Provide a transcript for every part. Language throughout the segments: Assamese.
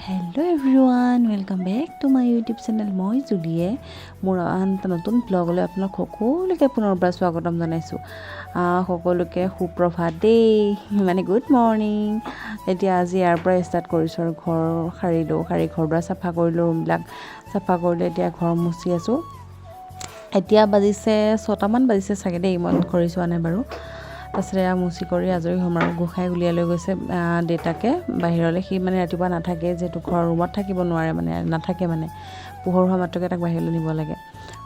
Hello everyone, welcome back to my YouTube channel. মই জুলিয়ে মোৰ আন এটা নতুন ব্লগলৈ আপোনাক সকলোকে পুনৰবাৰ স্বাগতম জনাইছোঁ। সকলোকে সুপ্ৰভাত দেই, মানে গুড মৰ্ণিং। এতিয়া আজি ইয়াৰ পৰা ষ্টাৰ্ট কৰিছোঁ আৰু ঘৰ সাৰিলোঁ, সাৰি ঘৰ দুৱাৰ চাফা কৰিলোঁ, ৰুমবিলাক চাফা কৰিলোঁ। এতিয়া ঘৰ মুচি আছোঁ। এতিয়া বাজিছে 6টামান বাজিছে চাগে দেই, মই ঘড়ী চোৱা নাই বাৰু। তাৰপিছতে এয়া মুচি কৰি আজৰি হ'ম আৰু গোঁসাই উলিয়াই লৈ গৈছে দেউতাকে বাহিৰলৈ। সি মানে ৰাতিপুৱা নাথাকে, যিহেতু ঘৰৰ ৰুমত থাকিব নোৱাৰে, মানে নাথাকে, মানে পোহৰ হোৱা মাত্ৰকে তাক বাহিৰলৈ নিব লাগে।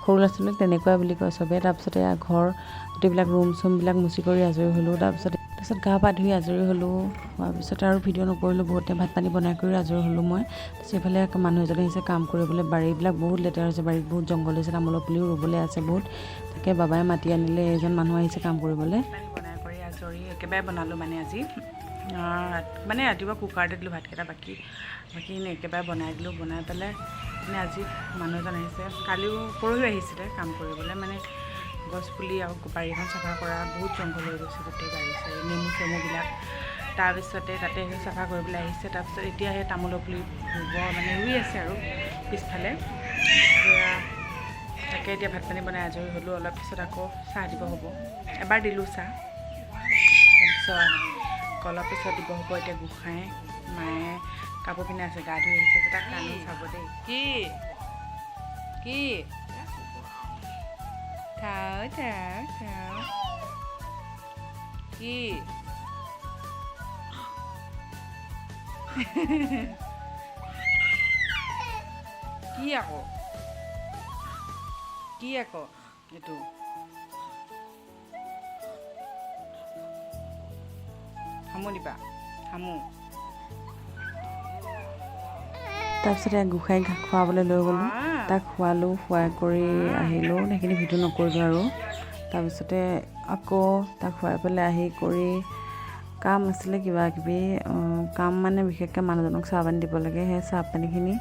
সৰু ল'ৰা ছোৱালীক তেনেকুৱাই বুলি কয় চবেই। তাৰপিছতে এয়া ঘৰ গোটেইবিলাক ৰুম চুমবিলাক মুচি কৰি আজৰি হ'লোঁ। তাৰপিছত গা পা ধুই আজৰি হ'লোঁ। হোৱাৰ পিছত আৰু ভিডিঅ' নকৰিলোঁ বহুতে। ভাত পানী বনাই কৰি আজৰি হ'লোঁ মই। তাৰপিছত এইফালে মানুহ এজন আহিছে কাম কৰিবলৈ। বাৰীবিলাক বহুত লেতেৰা হৈছে, বাৰীত বহুত জংঘল হৈছে, তামোলৰ পুলিও ৰুবলৈ আছে বহুত। তাকে বাবাই মাতি আনিলে, এজন মানুহ আহিছে কাম কৰিবলৈ। বনাই কৰি আজৰি একেবাৰে বনালোঁ। মানে আজি মানে ৰাতিপুৱা কুকাৰতে দিলোঁ ভাতকেইটা, বাকীখিনি একেবাৰে বনাই দিলোঁ। বনাই পেলাই মানে আজি মানুহ এজন আহিছে, কালিও পৰহিও আহিছিলে কাম কৰিবলৈ। মানে গছ পুলি আৰু বাৰীখন চাফা কৰা, বহুত জংঘল হৈ গৈছে গোটেই বাৰী চাৰী, নেমু চেমুবিলাক। তাৰপিছতে তাতে সেই চাফা কৰিবলৈ আহিছে। তাৰপিছত এতিয়া সেই তামোলৰ পুলি ৰুব, মানে ৰুই আছে আৰু পিছফালে। সেয়া তাকে এতিয়া ভাত পানী বনাই আজৰি হ'লোঁ। অলপ পিছত আকৌ চাহ দিব হ'ব। এবাৰ দিলোঁ চাহ, তাৰপিছত অলপ পিছত দিব হ'ব। এতিয়া গোঁসাই মায়ে কাপোৰ পিন্ধি আছে, গা ধুই আহিছে যে, তাক কাণো চাব দেই। কি কি থাও থাও থাও, কি কি আকৌ, কি আকৌ এইটো? হামু দিবা হামু। তাৰপিছতে গোঁসাইক খুৱাবলৈ লৈ গ'লোঁ, তাক খোৱালোঁ, খুৱাই কৰি আহিলোঁ। সেইখিনি ভিডিঅ' নকৰিলোঁ আৰু। তাৰপিছতে আকৌ তাক খুৱাই পেলাই আহি কৰি কাম আছিলে কিবা কিবি কাম, মানে বিশেষকৈ মানুহজনক চাহ পানী দিব লাগে। সেই চাহ পানীখিনি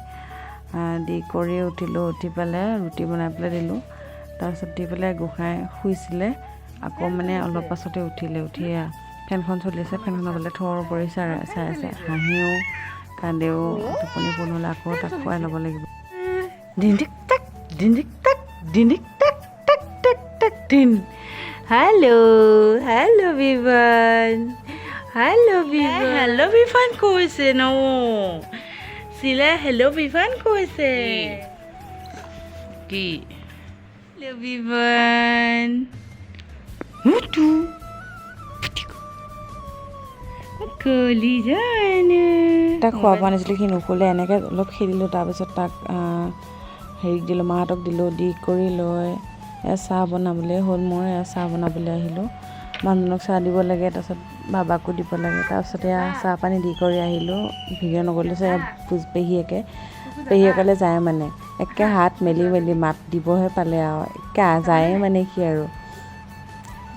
দি কৰি উঠিলোঁ। উঠি পেলাই ৰুটি বনাই পেলাই দিলোঁ। তাৰপিছত দি পেলাই গোঁসাই শুইছিলে, আকৌ মানে অলপ পাছতে উঠিলে। উঠি ফেনখন চলি আছে, ফেনখনৰ ফালে থৰ কৰি চাই চাই আছে, হাঁহিও কান্দেও। টোপনি পূৰ নহ'লে আকৌ তাক খুৱাই ল'ব লাগিব। ডিণ্ডিক টাক ডিণ্ডিক টাক ডিণ্ডিক টাক টাক টাক টাক dean. Hello' hello' Bivan, hello' Bivan, hello' Bivan কৈছে ন চিলাই, হেল্ল' বিভান কৈছে। কি? হেল্ল' বিভান, হুটু কলিজানে। তাক খোৱাব আনিছিলোঁ, সি নুশুলে, এনেকৈ অলপ খেলিলোঁ। তাৰপিছত তাক হেৰিক দিলোঁ, মাহঁতক দিলোঁ। দি কৰি লৈ এয়া চাহ বনাবলৈ হ'ল মোৰ। এয়া চাহ বনাবলৈ আহিলোঁ। মানুহজনক চাহ দিব লাগে, তাৰপিছত বাবাকো দিব লাগে। তাৰপিছত এয়া চাহ পানী দি কৰি আহিলোঁ। ভিডিঅ' নকৰিলোঁ। পেহীয়েকে পেহীয়েকলৈ যায়, মানে একে হাত মেলি মেলি মাত দিবহে পালে আৰু একে যায়ে। মানে সি আৰু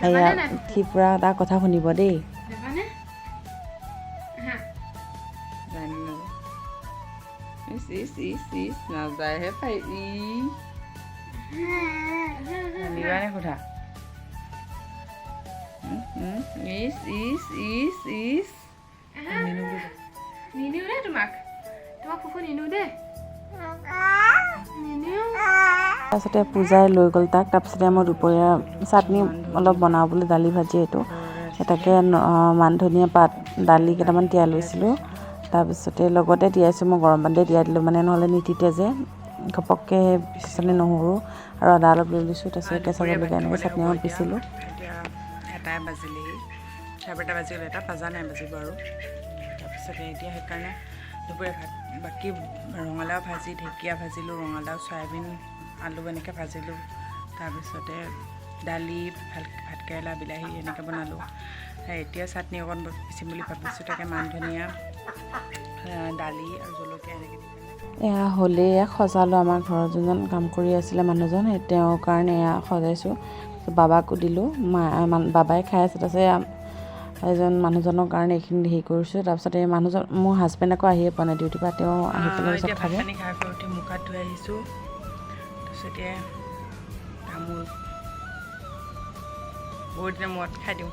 এয়া সি পূৰা তাৰ কথা শুনিব দেই। যায় নে নাযায়? ইচ ইচ ইচ ইচ, নাযায়হে পাই। ই নিবানে সোধা। ইচ ইচ ইচ ইচ। নিনিও দেই তোমাক, তোমাক ফুফু নিনিও দেই, নিনিও। তাৰপিছতে পূজাই লৈ গ'ল তাক। তাৰপিছতে মই দুপৰীয়া চাটনি অলপ বনাওঁ বুলি, দালি ভাজি এইটো, সেই তাকে মান ধনিয়া পাত, দালি কেইটামান তিয়াই লৈছিলোঁ। তাৰপিছতে লগতে তিয়াইছোঁ মই, গৰম পানীতে তিয়াই দিলোঁ, মানে নহ'লে নিতিতে যে ঘপককৈ। সেই নহৰু আৰু আদা অলপ লৈ লৈছোঁ। তাৰপিছত কেঁচা জলকীয়া এনেকৈ চাটনি অকণ পিচিলোঁ। এতিয়া এটাই বাজিলেহি, 12:30 বাজি গ'ল। এটা বাজা নাই, বাজিব আৰু। তাৰপিছতে এতিয়া সেইকাৰণে দুপৰীয়া ভাত বাকী ৰঙালাও ভাজি, ঢেকীয়া ভাজিলোঁ, ৰঙালাও চয়াবিন আলু এনেকৈ ভাজিলোঁ। তাৰপিছতে দালি, ভাল ভাতকেৰেলা বিলাহী এনেকৈ বনালোঁ। এতিয়া চাটনি অকণ পিচিম বুলি ভাবিছোঁ। তাকে মান ধনিয়া, দালি আৰু জলকীয়া এনেকৈ দি পেলাই। এয়া হ'লেই, এয়া সজালোঁ। আমাৰ ঘৰত যোনজন কাম কৰি আছিলে মানুহজন, সেই তেওঁৰ কাৰণে এয়া সজাইছোঁ। বাবাকো দিলোঁ, মা বাবাই খাই আছে। তাৰপিছত এয়া এজন মানুহজনৰ কাৰণে এইখিনি হেৰি কৰিছোঁ। তাৰপিছত এই মানুহজন, মোৰ হাজবেণ্ড আকৌ আহিয়ে পোৱা নাই ডিউটিৰ পৰা। তেওঁ আহি পেলাই পিছত এতিয়া ভাত খাব। পানী খাই কৰি উঠি মুখ হাত ধুই আহিছোঁ। তাৰপিছত এতিয়া তামোল বহুত দিনৰ মূৰত খাই দিওঁ।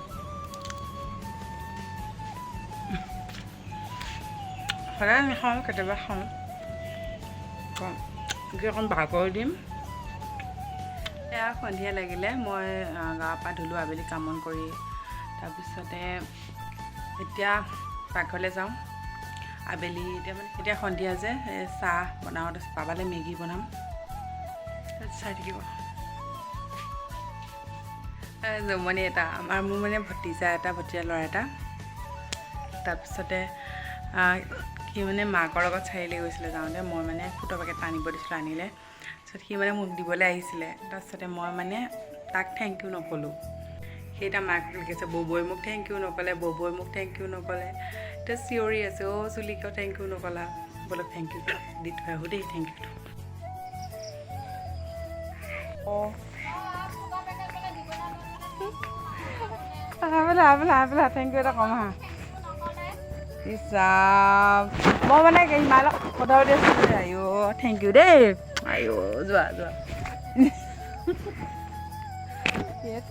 সদায় নাখাওঁ, কেতিয়াবা খাওঁ। এতিয়া অকণ ভাগৰ দিম। এয়া সন্ধিয়া লাগিলে, মই গা পা ধুলোঁ আবেলি কাম বন কৰি। তাৰপিছতে এতিয়া পাকঘৰলৈ যাওঁ। আবেলি এতিয়া মানে এতিয়া সন্ধিয়া যে এই চাহ বনাওঁ, তাৰপিছত বাবালৈ মেগী বনাম। চাই থাকিব। জমনি এটা আমাৰ, মোৰ মানে ভতিজা এটা, ভতিজা ল'ৰা এটা। তাৰপিছতে সি মানে মাকৰ লগত চাৰিআলি গৈছিলে। যাওঁতে মই মানে ফুটৰ পেকেট আনিব দিছিলোঁ, আনিলে। তাৰপিছত সি মানে মোক দিবলৈ আহিছিলে। তাৰপিছতে মই মানে তাক thank U নক'লোঁ। সি এতিয়া মাকক লিখিছে, "ববই মোক thank U নক'লে, ববই মোক thank U নক'লে।" এতিয়া চিঞৰি আছে, "অ' চুলি, কিয় thank U নক'লা?" ব'লক, thank U দি থৈ আহোঁ দেই, thank ইউটো। অঁ, বোলা বোলা বোলা, thank U এটা কম। আহা হিচাপ মই মানে ইমান কথা পাতি আছিলোঁ। আইঅ, thank U দেই। আইঅ, যোৱা যোৱা।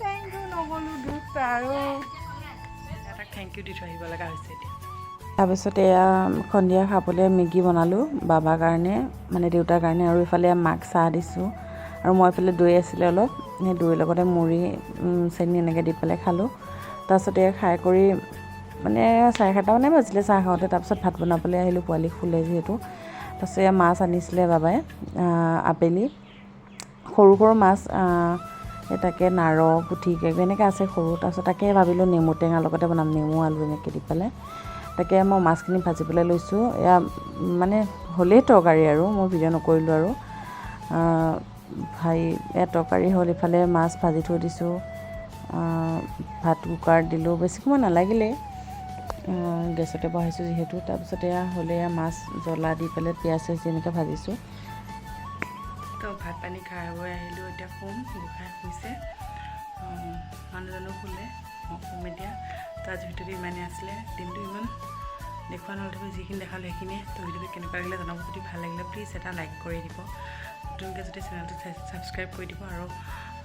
Thank U নক'লো, দুখ আৰু তাক thank U দি থৈ আহিব লগা হৈছে এতিয়া। তাৰপিছত এয়া সন্ধিয়া খাবলৈ মেগী বনালোঁ বাবাৰ কাৰণে, মানে দেউতাৰ কাৰণে, আৰু ইফালে মাক চাহ দিছোঁ। আৰু মই এইফালে দৈ আছিলে অলপ, সেই দৈৰ লগতে মুড়ি, চেনি এনেকৈ দি পেলাই খালোঁ। তাৰপিছত এয়া খাই কৰি মানে 7:30 মানে বাজিলে চাহ খাওঁতে। তাৰপিছত ভাত বনাবলৈ আহিলোঁ, পোৱালি শুলে যিহেতু। তাৰপিছত এয়া মাছ আনিছিলে বাবাই আবেলি, সৰু সৰু মাছ, এই তাকে নাৰ, পুঠি কিবা এনেকৈ আছে সৰু। তাৰপিছত তাকে ভাবিলোঁ নেমু টেঙাৰ লগতে বনাম, নেমু আলু এনেকৈ দি পেলাই। তাকে মই মাছখিনি ভাজিবলৈ লৈছোঁ। এয়া মানে হ'লেই তৰকাৰী আৰু মই ভিডিঅ' নকৰিলোঁ আৰু ভাই। এয়া তৰকাৰী হ'ল, ইফালে মাছ ভাজি থৈ দিছোঁ, ভাত কুকাৰত দিলোঁ। বেছি সময় নালাগিলে, গেছতে বহাইছোঁ যিহেতু। তাৰপিছত এয়া হ'লে, এয়া মাছ জ্বলা দি পেলাই, পিঁয়াজ চিয়াজ দি এনেকৈ ভাজিছোঁ। তো ভাত পানী খাই বৈ আহিলোঁ। এতিয়া শুম। গোসাঁই শুইছে, মানুহজনো শুলে, মই শুম এতিয়া। তো আজি ভিডিঅ'টো ইমানেই আছিলে। দিনটো ইমান দেখুওৱা নহ'ল, তথাপি যিখিনি দেখালোঁ সেইখিনিয়ে। তো ভিডিঅ'টো কেনেকুৱা লাগিলে জনাব। যদি ভাল লাগিলে প্লিজ এটা লাইক কৰি দিব, নতুনকৈ যদি চেনেলটো ছাবস্ক্ৰাইব কৰি দিব আৰু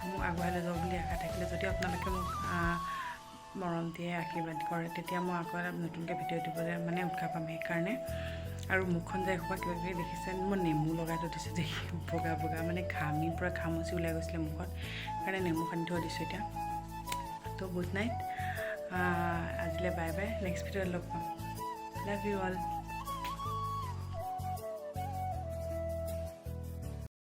মোক আগুৱাই লৈ যাব বুলি আশা থাকিলে। যদি আপোনালোকে মোক মৰম দিয়ে, আশীৰ্বাদ কৰে, তেতিয়া মই আকৌ এটা নতুনকৈ ভিডিঅ' দিবলৈ মানে উৎসাহ পাম, সেইকাৰণে। আৰু মুখখন যে এসোপা কিবা কিবি দেখিছে, মই নেমু লগাই থৈ দিছোঁ দেই। বগা বগা মানে ঘামি পূৰা ঘামুচি ওলাই গৈছিলে মুখত, সেইকাৰণে নেমু সানি থৈ দিছোঁ এতিয়া। তো গুড নাইট, আজিলৈ বাই বাই, নেক্সট ভিডিঅ'ত লগ পাম। Love you all.